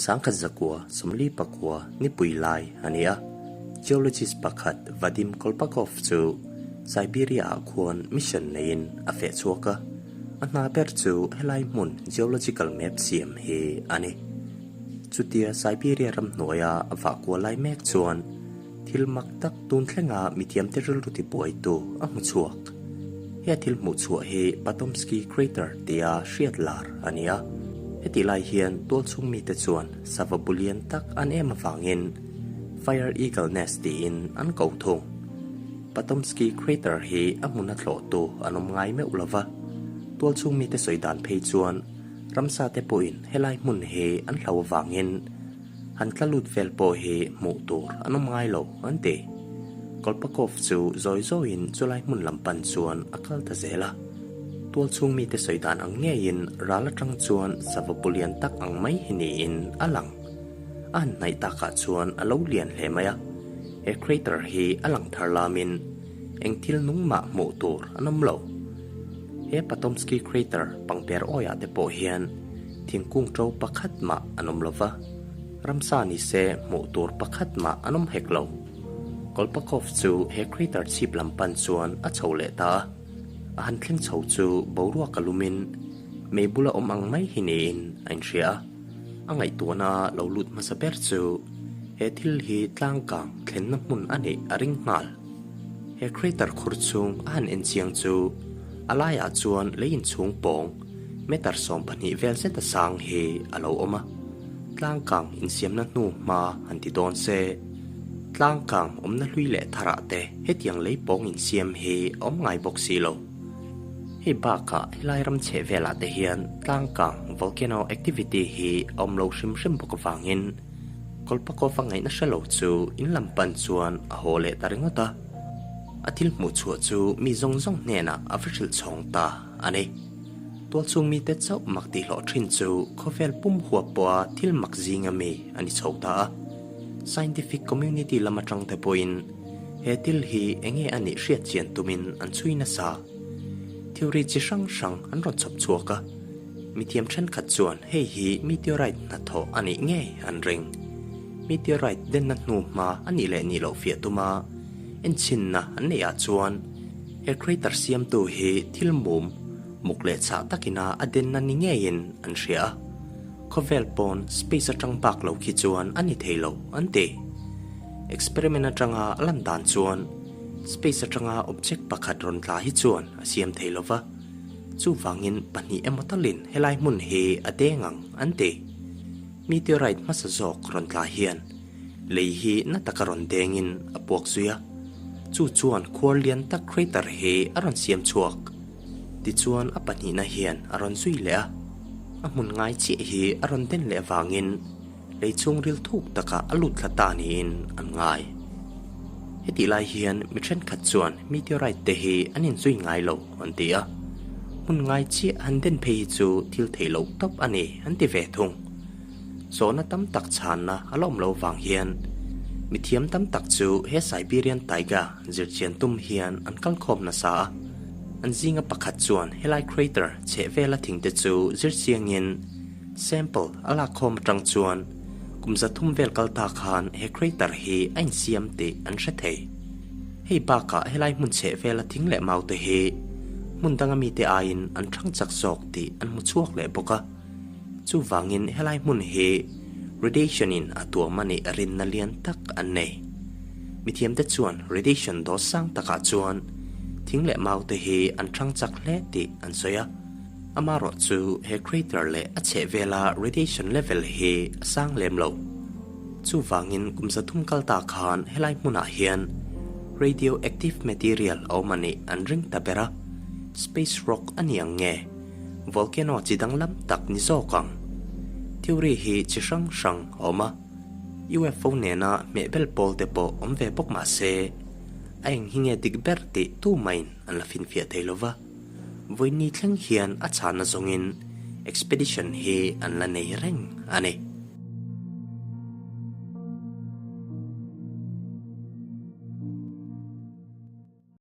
1949 nipui lai a ni a, geologist pakhat Vadim Kolpakov chu Siberia-ah khuan mission neiin a feh chhuak a, a hna ber chu helai hmun geological map siam hi a ni. Chutia Siberia ramhnuaia a vah kual lai mek chuan thil mak tak tun thlenga mithiamte rilru tibuaitu a hmu chhuak. He a thil hmuh chhuah hi Patomsky Crater tia hriat lar a ni a. Hetih lai hian tualchhung mite chuan sava bu lian tak an em avangin Fire Eagle Nest tiin an ko thung. Patomsky Crater hi a hmuna tlawhtu an awm ngai meuh lo va, tualchhung mite sawi dan phei chuan ramsa te pawhin helai hmun hi an hlo avangin Han tla lut vel pawh hi hmuh tur an awm ngai lo, an ti. Kolpakov chu zawi zawiin chulai hmun lam pan chuan a kal ta zel a. Tual chhung mite sawi dan ang ngeiin ral atang chuan sava pu lian tak ang mai hi niin a lang. A han hnaih takah chuan a lo lian hle mai a. He crater hi a lang thar lamin eng thil nung mah hmuh tur an awm lo. He Patomsky Crater pangper awiah te pawh hian thingkung ṭo pakhat mah an awm lo va, ramsa ni se hmuh tur pakhat mah an awm hek lo. Kolpakov chu he crater chhip lam pan chuan a chho leh ta a, a han thleng chho chu boruak a lumin mei bula awm ang mai hi niin a inhria a. A ngaihtuahna lo lut hmasa ber chu he thil hi tlangkang thlenna hmun a neih a ring nghal. He crater khur chhung a han en chiang chu a laiah chuan lei inchhung pawng meter 12 vel zeta sang hi a lo awm a, tlangkang insiamna hnu hma han ti dawn se, tlangkang awmna hlui leh tharah te hetiang lei pawng insiam hi a awm ngai bawk si lo. Hei bakah helai ram chheh velah te hian tlangkang volcano activity hi a awm lo hrim hrim bawk avangin Kolpakov a ngaihna hre lo chu in lam pan chuan a haw leh ta ringawt a, a thil hmuh chhuah chu mi zawng zawng hnenah a va hrilh chhawng ta a ni. Tualchhung mite chauh mak tih hlawh thin chu khawvel pum huap pawha thil mak zinga mi a ni chho ta a. Scientific community lam atang te pawhin he thil hi enge a nih hriat chian tumin an chhui nasa. Theory chi hrang hrang an rawn chhawp chhuak a. Mithiam thenkhat chuan hei hi meteorite hnathawh a nih ngei an ring. Meteorite denna hnu hma a nih leh nih loh fiah tuma enchhinna an neih ah chuan he crater siamtu hi thil mum, muk leh chhah takina a denna ni ngeiin an hria a. Khawvel pawn space atang bak lo khi chuan a ni thei lo an ti. Experiment atanga a lan dan chuan space atanga object pakhat rawn tla hi chuan a siam thei lova. Chuvangin pahnih emaw talin helai hmun hi a deng ang an ti. Meteorite hmasa zawk rawn tla hian lei hi na taka rawn dengin a puak zui a, chu chuan khuar lian tak crater hi a rawn siam chhuak. Tichuan a pahnihna hian a rawn zui leh a, a hmun ngai chiah hi a rawn den leh avangin lei chhungril thuk takah a lut thla ta niin an ngai. Hetih lai hian mi thenkhat chuan meteorite te hi an inzui ngai lo an ti a, hmun ngai chiah han den phei hi chu thil theih loh tawp a ni an ti ve thung. Zawhna tam tak chhanna a la awm lo vang hian mithiam tam tak chu he Siberian taiga zirchian tum hian an kal khawm nasa a, an zinga pakhat chuan helai crater chhehvela thingte chu zirchiangin Sample a lakkhawm atang chuan kum 300 vel kal ta khan he crater hi a insiam tih an hre thei. Hei bakah helai hmun chheh vela thing leh mau te hi hmun danga mite aiin an thang chak zawk tih an hmu chhuak leh bawk a. Chuvangin helai hmun hi radiation in a tuam a nih rinna lian tak an nei. Mithiamte chuan radiation dawt sang takah chuan thing leh mau te hi an thang chak hle tih an sawi a. Amarawh chu he crater leh a chhehvela radiation level hi a sang lem lo. Chuvangin kum 300 kal ta khan helai hmunah hian radioactive material a awm a nih an ring ta ber a, space rock a ni ang nge, volcano chi danglam tak ni zawk ang. Theory hi chi hrang hrang a awm a, UFO nena hmehbel pawl te pawh awm ve bawk mah se, a eng hi nge dik ber tih tumahin an la finfiah thei lo va. Vawiin ni thleng hian a chhahna zawngin expedition hi an la nei reng a ni.